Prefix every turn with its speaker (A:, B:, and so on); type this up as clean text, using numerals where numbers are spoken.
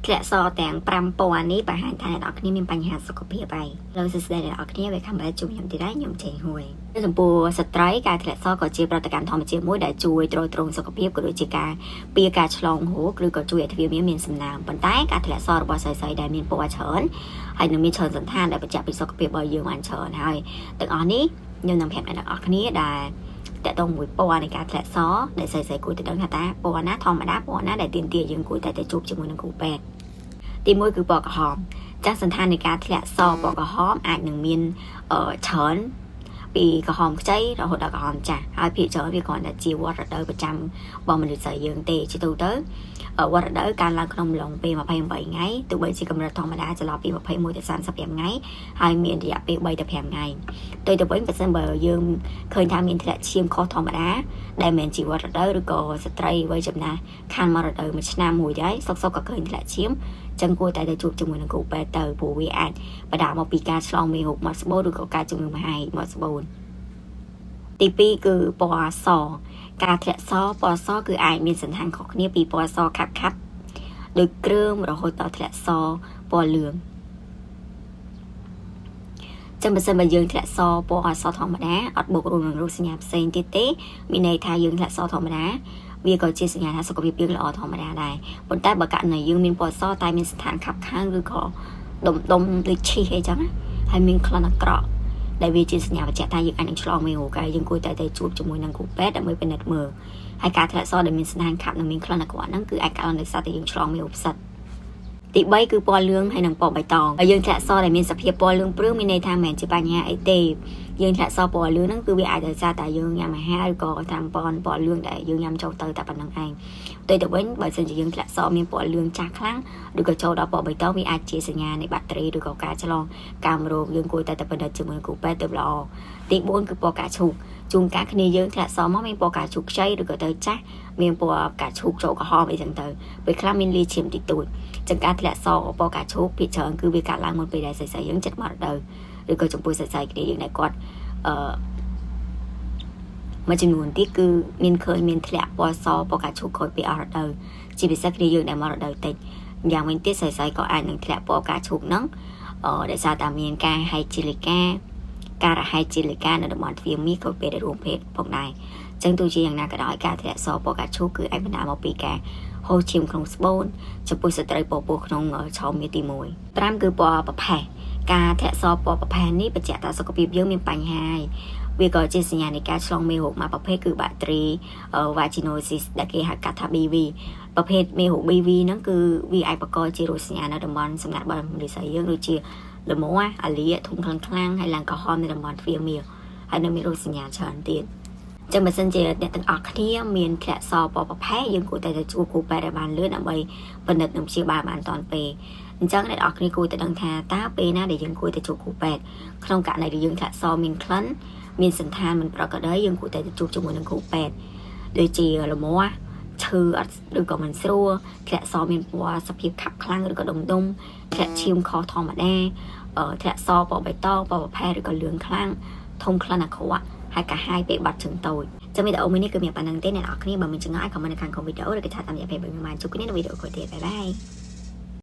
A: ធ្លាក់សទាំង5ពណ៌នេះបង្ហាញថាអ្នកនរគ្នាមានបញ្ហាសុខភាពហើយលើសួស្តីអ្នកនរគ្នា welcome back ជួបខ្ញុំទៀតហើយខ្ញុំចេងហួយចំពោះស្ត្រីការធ្លាក់សក៏ជាប្រតិកម្មធម្មជាតិមួយដែលជួយទ្រទ្រង់សុខភាពក៏ដូចជាការពៀការឆ្លងរោគឬក៏ជួយឲ្យទ្វារមានសំណើមប៉ុន្តែការធ្លាក់សរបស់ស្រីៗដែលមានពណ៌ច្រើនហើយនឹងមានច្រើនសន្តានដែលបញ្ជាក់ពីសុខភាពរបស់យើងបានច្រើនហើយទាំងអស់នេះខ្ញុំនឹងប្រាប់អ្នកទាំងអស់គ្នាដែលតកតងមួយពណ៌នៃការធ្លាក់សដែលស្រីៗគួរតែដឹងថាតើពណ៌ណាធម្មតាពណ៌ណាដែលទាមទារយើងគួរតែទៅជួបជាមួយនឹងគ្រូពេទ្យទី1គឺពណ៌ក្រហមចាស់សន្តាននៃការធ្លាក់សពណ៌ក្រហមអាចនឹងមានច្រើនពីក្រហមខ្ចីរហូតដល់ក្រហមចាស់ហើយភាគច្រើនវាគ្រាន់តែជាវដ្តរដូវប្រចាំរបស់មនុស្សស្រីយើងទេជាទូទៅវដ្តរដូវកើនឡើងក្នុងអំឡុងពេល28ថ្ងៃទោះបីជាកម្រិតធម្មតាចន្លោះពី21ទៅ35ថ្ងៃហើយមានរយៈពេល3ទៅ5ថ្ងៃផ្ទុយទៅវិញបើសិនបើយើងឃើញថាមានធ្លាក់ឈាមខុសធម្មតាដែលមិនជាវដ្តរដូវឬក៏ស្ត្រីវ័យចំណាស់ខានមករដូវមួយឆ្នាំមួយហើយសុកសុកក៏ឃើញធ្លាក់ឈាមចឹងគួរតែទៅជួបជាមួយនឹងគ្រូពេទ្យទៅព្រោះវាអាចបណ្ដាលមកពីការឆ្លងមេរោគមាត់ស្បូនឬក៏ការជំងឺមហារីកមាត់ស្បូនទី2គឺពណ៌សការធ្លាក់សពណ៌សគឺអាចមានសន្តានខុសគ្នាពីពណ៌សខាប់ខាប់ដោយគ្រើមរហូតដល់ធ្លាក់សពណ៌លឿងចឹងបើសិនបើយើងធ្លាក់សពណ៌អសធម្មតាអត់បូករួមនឹងរោគសញ្ញាផ្សេងទៀតទេមានន័យថាយើងធ្លាក់សធម្មតាវាក៏ជាសញ្ញាថាសុខភាពយើងល្អធម្មតាដែរប៉ុន្តែបើករណីយើងមានពណ៌សតែមានស្ថានខាប់ខាងឬក៏ដុំដុំដូចឈីសអីចឹងណាហើយមានក្លិនអាក្រក់ដែលវាជាសញ្ញាបញ្ជាក់ថាយើងអាចនឹងឆ្លងមេរោគហើយយើងគួរតែទៅជួបជាមួយនឹងគ្រូពេទ្យដើម្បីពិនិត្យមើលហើយការធ្លាក់សដែលមានស្ថានខាប់និងមានក្លិនអាក្រក់ហ្នឹងគឺអាចកើតឡើងដោយសារតែយើងឆ្លងមេរោគផ្សិតទី3គឺពណ៌លឿងហើយនិងពណ៌បៃតងហើយយើងធ្លាក់សដែលមានសភាពពណ៌លឿងព្រឿងមានន័យថាមិនមែនជាបញ្ហាអីទេយើងធ្លាក់សពណ៌លឿងហ្នឹងគឺវាអាចដោយសារតែយើងញ៉ាំអាហារឬក៏តាមពណ៌ពណ៌លឿងដែលយើងញ៉ាំចូលទៅតែប៉ុណ្្នឹងឯងផ្ទុយទៅវិញបើសិនជាយើងធ្លាក់សមានពណ៌លឿងចាស់ខ្លាំងឬក៏ចូលដល់ពណ៌បៃតងវាអាចជាសញ្ញានៃបាក់តេរីឬក៏ការឆ្លងកាមរោគយើងគួរតែទៅពិនិត្យជាមួយគ្រូពេទ្យទៅល្អទី4គឺពណ៌កាឈូកជួនកាលគ្នាយើងធ្លាក់សមកមានពណ៌កាឈូកខ្ចីឬក៏ទៅចាស់មានពណ៌កាឈូកចូលក្រហមអីចឹងទៅពេលខ្លះមានលាយឈាមតិចតួចចឹងការធ្លាក់សពណ៌កាឈូកភាគច្រើនគឺវាកើតឡើងមុនពេលដែលស្រីៗយើងចិត្តមករដូវឬក៏ចំពោះស្រីៗគ្នាយើងដែលគាត់អឺមួយចំនួនទៀតគឺមានឃើញមានធ្លាក់ពណ៌សពណ៌កាឈូកក្រោយពេលអស់រដូវជាពិសេសគ្នាយើងដែលមករដូវតិចយ៉ាងវិញទៀតស្រីៗក៏អាចនឹងធ្លាក់ពណ៌កាឈូកហ្នឹងអឺដោយសារតែមានការហែកជីលិកាការរហែកជីលិកានៅតំបន់ទ្វារមាសក្រោយពេលដែលរួមភេទផងដែរចឹងទោះជាយ៉ាងណាក៏ដោយការធ្លាក់សពណ៌កាឈូកគឺអាចបណ្ដាលមកពីការហូរឈាមក្នុងស្បូនចំពោះស្ត្រីពពោះក្នុងឆមាសទី1 5គឺពណ៌ប្រផេះការធាក់សពណ៌ប្រផេះនេះបញ្ជាក់ថាសុខភាពយើងមានបញ្ហាហើយវាក៏ជាសញ្ញានៃការឆ្លងមេរោគមួយប្រភេទគឺបាក់តេរី vaginosis ដែលគេហៅកាត់ថា BV ប្រភេទមេរោគ BV ហ្នឹងគឺវាអាចបង្កជារោគសញ្ញានៅតំបន់សម្ងាត់របស់មនុស្សស្រីយើងដូចជាលមាស់អាលាធំខ្លាំងខ្លាំងហើយឡើងក្រហមនៅតំបន់ទ្វារមាសហើយនៅមានរោគសញ្ញាច្រើនទៀតចឹងបើសិនជាអ្នកទាំងអស់គ្នាមានធ្លាក់សពណ៌ប្រផេះយើងគួរតែទៅជួបគ្រូពេទ្យឲ្យបានលឿនដើម្បីពិនិត្យនិងព្យាបាលបានទាន់ពេលអញ្ចឹងអ្នកនរគ្នាគួរតែដឹងថាតើពេលណាដែលយើងគួរតែជួបគ្រូពេទ្យក្នុងករណីដែលយើងធ្លាក់សមានក្លិនមានសន្តានមិនប្រក្រតីយើងគួរតែទៅជួបជាមួយនឹងគ្រូពេទ្យដូចជាលមាស់ឈឺអត់ឬក៏មិនស្រួលធ្លាក់សមានពណ៌សភាពខាប់ខ្លាំងឬក៏ដុំដុំធ្លាក់ឈាមខុសធម្មតាធ្លាក់សពណ៌បៃតងពណ៌ប្រផេះឬក៏លឿងខ្លាំងធំក្លិនអាក្រក់ហើយកាហាយពេលបាត់ជើងតូចចាំវីដេអូមួយនេះគឺមានប៉ុណ្្នឹងទេអ្នកនរគ្នាបើមានចម្ងល់អាច comment នៅខាងក្រោមវីដេអូឬក៏chat តាមរយៈ Facebook ខ្ញុំបានជួបគ្នានៅវីដេអូក្រោយទៀត bye bye.